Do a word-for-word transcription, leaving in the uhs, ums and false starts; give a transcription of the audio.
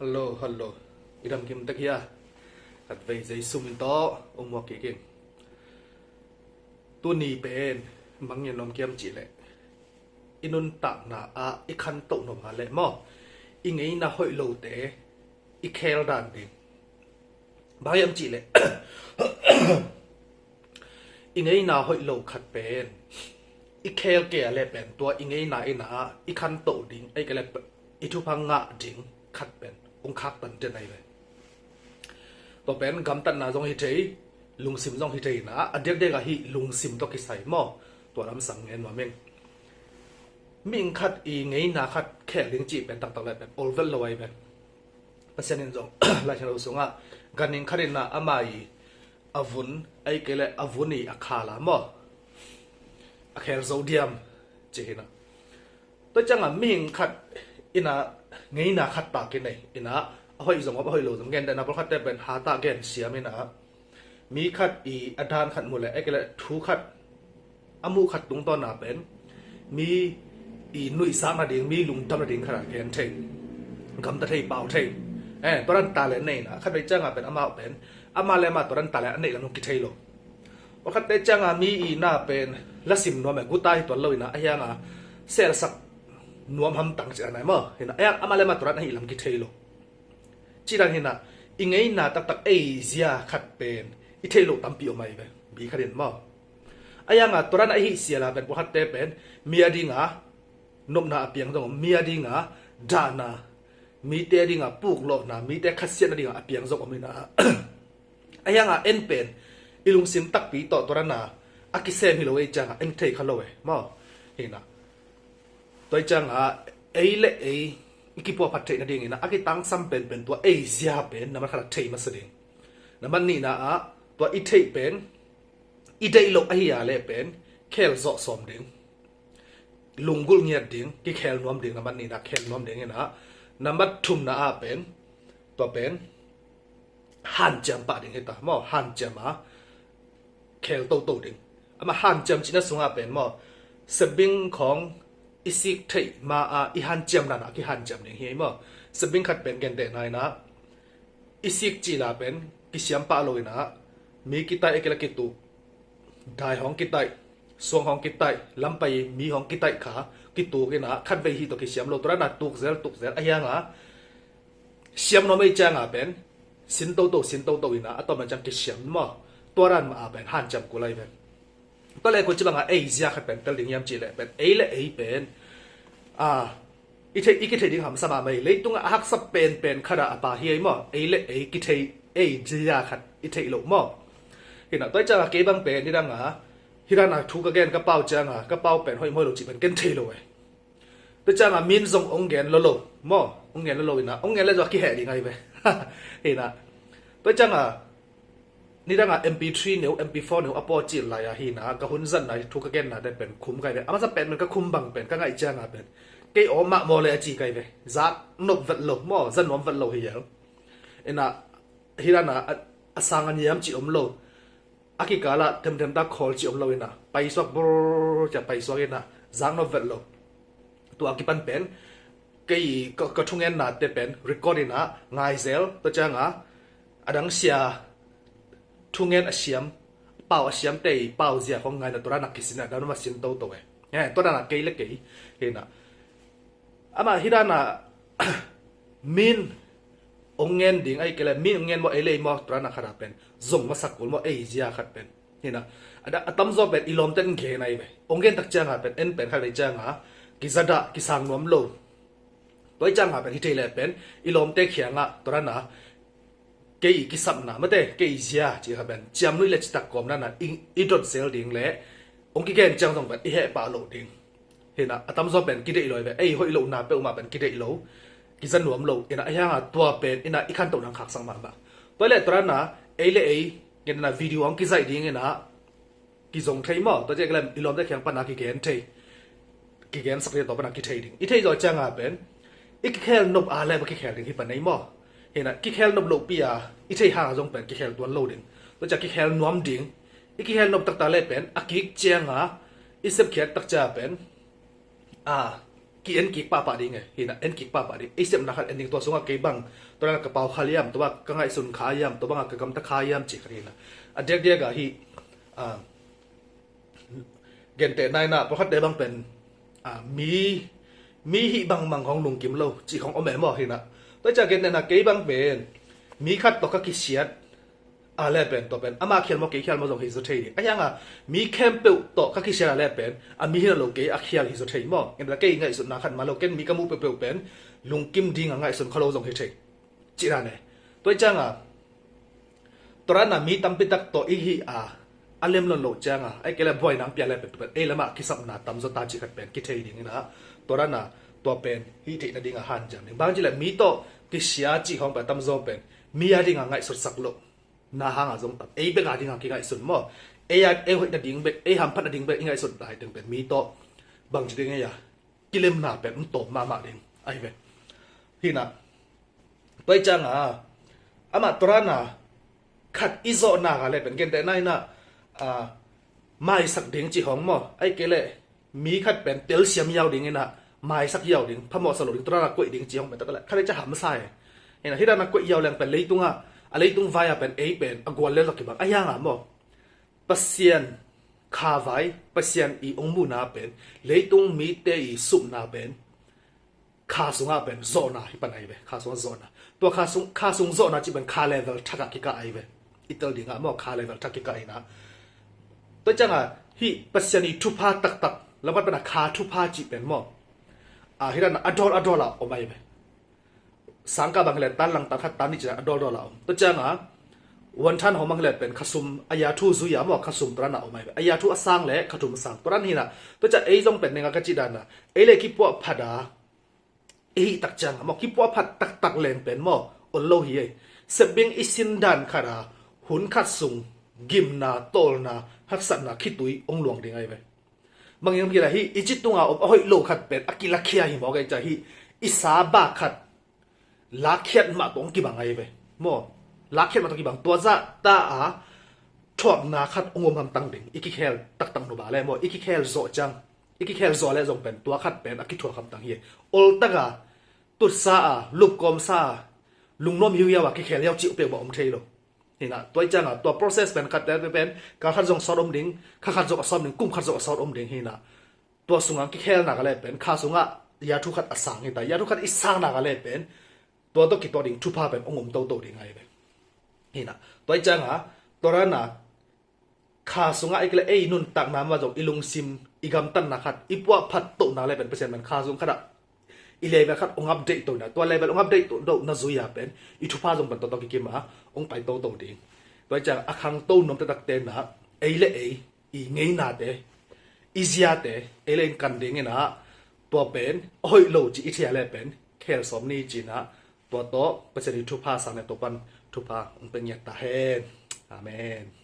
Hallo, hallo. I dam kim tek hia? Khatvei zei sum in tawh um muak kik ing. Tuni pen bang ngen nuam kiam cih leh, i nuntakna ah i khantoh nuam a leh maw, i ngeina hoih lote i khel dan ding. Bang hiam cih leh, i ngeina hoih lo khat pen i khel kei a leh pen tua i ngeina in ah i khantoh ding, ei kei leh i thupha ngah ding khat pen ong khaktan den ahi ve. Tua pen gamtatna zong hi thei, lungsim zong hi thei in ah, a diakdiak ah hih lungsim tawh kisai maw, tua lamsang ngen nuam ing. Mihing khat i ngeina khat khel ding cih pen taktak leh pen olvet lo ahi ve. Pasian in zong Laisiangtho sungah ganhing khat in ah ama i a vun, ei kei leh a vun i a khala maw, a khel zo diam ci hi in ah. Tua ciangah mihing khat in ah ngeina khat tak i nei in ah, a hoih zong om, a hoih lo zong om, gentehna pawlkhatte pen hatah gen siam in ah, mi khat i a dan khat mu leh, ei kei leh thu khat a muh khat tungtawn ah pen mi i nuihsakna ding, mi lungdamna ding khat a gen thei, gamta thei, pau thei. Eh, tua dan talent nei in ah, khatvei ciangah pen amau pen, amah leh amah tua dan talent a neih lam zong kithei lo. Pawlkhatte ciangah mi i na pen lasim nuam e, guta hi tuan lo in ah, ahi hangah selsak nuam hamtang ci a nai maw, hi in ah, ahi hang amah leh amah tua dan ahih lam kithei lo. Cih dan hi in ah, i ngeina taktak ei zia khat pen i theih loh tampi om ahi ve, mi khat in maw. Ahi hangah tua dan ahih sial a pen pawlkhatte pen mi a dingah nopna a piang zong om, mi a dingah dahna, mite a dingah puklawhna, mite khasiatna dingah a piang zong om in ah, ahi hangah en pen i lungsim takpi tawh tua dan a a kisem hi lo ei ciangah en thei kha lo e maw, hi in ah. Tua ciangah ei leh ei i kipuahphat theih nading in ah a kitangsam penpen tua ei zia pen nambat khat ah thei masa ding. Nambat nihna ah tua i theih pen i deih loh ahi a leh pen khel zawh sawm ding, lunggulh ngiat ding, kikhel nuam ding, nambat nihna khel nuam ding in ah, nambat thumna ah pen tua pen hanciam pah ding hi ta maw, hanciam a khel toto ding. Amah hanciam cihna sungah pen maw, sepbing khawng i sik theih ma a i hanciam dan a kihanciam ding hi ei maw. Sepbing khat pen gentehna in ah i sik cil a pen kisiam pah lo in ah, mi kitaih, ei kei leh kituk, dai hong kitaih, suang hong kitaih, lampai mi hong kitaih kha kituk in ah, khatvei hih tawh kisiam lo, tua dan a tuk zel tuk zel, ahi hangah siam nuam ei ciangah pen sin toto, sin toto in ah, a tawpna ciang kisiam maw. Tua dan mah a pen hanciam kul ahi pen. Tua leh kua ci bangah ei zia khat pen tel ding hiam cih leh pen, ei leh ei pen, a, i theih, i kitheih ding hamsa mahmah hi. Leitungah a haksa penpen khat ah a pha hi ei maw, ei leh ei kitheih, ei zia khat i theih loh maw. Hi in ah, tua ciangah kei bang pen nidangah, hi dan a thu ka gen, ka pau ciangah, ka pau pen hoih maw hoih lo cih pen ken thei lo e. Tua ciangah min zong ong gen lolo maw, ong gen lolo in ah, ong gen leh zong a kiheh ding ahi ve. Hi in ah, tua ciangah nidangah M P three neu, M P four neu a pawt cil lai a hi in ah, ka hun zatna thu ka gennate pen khum ka hi ve. A masa pen pen ka khum bang pen ka ngaih ciangah pen kei aw mah maw leh a ci ka hi ve. Zak nop vet lo maw, za nuam vet lo hi hial. In ah, hi dan a, a, a sang a niam cih om lo. A kikalah themthem ta khawl cih om lo in ah, paisuak burr ciah paisuak in ah, zak nop vet lo. Tua a kipan pen kei ka, ka thungennate pen record in ah ngai zel, tua ciangah a dang sia thungen a siam, pau a siamte i pau zia khawng ngai in ah, tua dan a kisin ah, dan a sin toto e. Eh, tua dan a kei leh kei, hi in ah. Amah hi dan a min ong ngen ding, ei kei leh min ong ngen maw, ei leh ei maw, tua dan a khat a pen zong masak kul maw, ei zia khat pen. Hi in ah, a da-, a tamzaw pen i lawmte in gen ahi ve. Ong gen tak ciangah pen en pen khatvei ciangah kizadah, kisang nuam lo. Tua ciangah pen hi thei leh pen i lawmte kiangah tua dan a kei i kisapna mate, kei i zia cih kha pen ciamnuih leh citak kawm dan a i, i dot zel ding leh ong kigen ciang zong pen i heh pah loh ding. Hi in ah, a tamzaw pen kideih lo hi ve, ei hoih lohna peuhmah pen kideih lo, kiza nuam lo. Hi in ah, ahi hangah tua pen in ah i khantohna khaksak mahmah. Tua leh tua dan a ei leh ei, ngen in ah video ong kizaih ding in ah kizong thei maw, tua ciang i lawmte kiang pan a kigen thei, kigensak thei, tua pan a kithei ding. I theih zawh ciangah pen i kikhel nop a leh pen kikhel ding hi pan ei maw. Hi in ah, kikhel nop lohpi a i theih hangah zong pen kikhel tuan lo ding. Tua ciang kikhel nuam ding. I kikhel nop taktak leh pen a kik ciangah i sepkhiat tak ciang pen, a, ki-en kik pahpah ding e. Hi na, en kik pahpah ding. Ei sepna khat en ding, tua sungah kei bang, tua dana ka pau kha hiam, tua bang ka ngaihsun kha hiam, tua bangah ka gamta kha hiam cih khat hi na. A diakdiak ah hih, ah, gentehna in ah, pawlkhatte bang pen, ah, mi, mi hih bangbang hong lungkim lo cih hong om e maw, hi na. Tua hi ciang gentehna kei bang pen mi khat tawh ka kisiat a le pen, tua pen amah khial maw, kei khial maw zong hi zaw thei ding. A hiangah mi khempeuh tawh ka kisiat a le pen, a mi hi na lo kei a khial hi zaw thei maw. Gentehna kei ngaihsutna khat mah lo, ken mi ka muh peuhpeuh pen lungkim ding a ngaihsun kha lo zong hi thei. Cih dan e. Tua hi ciangah, tua dana mi tampi tak tawh i hih a, a lem lon loh ciangah, ei kei le buaina hong pia le pen, tua pen ei lamah kisapna tamzaw ta cih khat pen kithei ding in ah, tua dana tua pen hih theih nading a hanciam ding. Bang ci le mi tawh kisia cih hong pen tamzaw pen mi a ding a ngaihsutsak loh na hangah zong tam. Ei bek a ding a kingaihsun maw. Ei a, ei hoih nading bek, ei hamphat nading bek i ngaihsut lai teng pen mi tawh bang ci ding ei a kilemna pen um tawm mahmah ding ahi ve. Hi na. Tua hi ciangah, amah tua dana khat i zawhna ka le pen, gentehna in ah, ah, maisak ding cih hong maw. Ei kei le mi khat pen telsiam yau ding in ah, maisak yau ding, phamawhsak lo ding, tua dana koih ding cih hong pen tak le khat i ca hamsa e. Hi na, hi dana koih yau leng pen leitungah, a leitung vai a pen ei pen a gual lel tawh kibang. A hiangah maw, Pasian kha vai, Pasian i ong muhna pen, leitung mite i supna pen, kha sungah pen zawhna hi pan ahi ve. Kha sungah zawhna. Tua kha sung, kha sung zawhna cih pen kha level thak ah kikah ahi ve. I tel dingah maw, kha level thak kikah hi na. Tua hi ciangah hih Pasian i thupha taktak, lamkhat pen a kha thupha cih pen maw, a, hi dana a dawl a dawl a om ahi ve. Sangkah bang hi le tan lang tan khat tan nih cih dan a dawl dawl a om. Tua ciangah wanton hong bang hi le pen khasum a yathu zui a maw, khasum tua dana om ahi ve. A yathu a sang le khathum a sang, tua dan hi na. Tua ciang ei zong pen nengah ka cih dana, ei le kipuahphat a i hih tak ciangah maw, kipuahphat taktak leng pen maw, ol lo hi ei. Sepbing i sin dan khat a, hun khat sung gimna, tawlna, haksatna khitui ong luang ding ahi ve. Bang hiam cih le hih i ci tunga om a hoih lo khat pen a kilakhia hi mawk ei, cia hih i sa bak khat lakhiat mah tawh ong kibang ahi ve. Maw, lakhiat mah tawh kibang, tua zah ta a thuakna khat ong om hamtang ding. I kikhel taktak nuba le maw, i kikhel zawh ciang, i kikhel zawh le zong pen tua khat pen a kithuak hamtang hi. Oltak a, tutsa a, lupkawmsa a, lungnuam hiuhiau a kikhel hiau cih peuhmah om thei lo. Hi na, tua hi ciangah tua process pen khat pen, pen kal khat zong sawt om ding, kha khat zong a sawt om ding, kum khat zong a sawt om ding hi na. Tua sungah kikhelna ka le pen kha sungah yathu khat a sang hi ta, yathu khat i sangna ka le pen tua tawh kituak ding thupha pen ong om toto ding ahi ve. Hi na, tua hi ciangah tua dana kha sungah ei kei le ei nuntakna mah zong i lungsim, i gamtatna khat, i puahphat tohna le pen Pasian pen kha sung khat ah i level khat ong update to na, tua level ong update to, to na zui a pen i thupha zong pen toto kikim a ong pai toto ding. Tua hi ciang a khangto nuam taktak te na, ei le ei i ngeinate, i ziate ei le ei kan ding in ah, tua pen a hoih lo ci i thei a le pen khel sawm ni ci in ah, tua tawh Pasian i thupha sang le Topan thupha ong pe ngiat ta hen. Amen.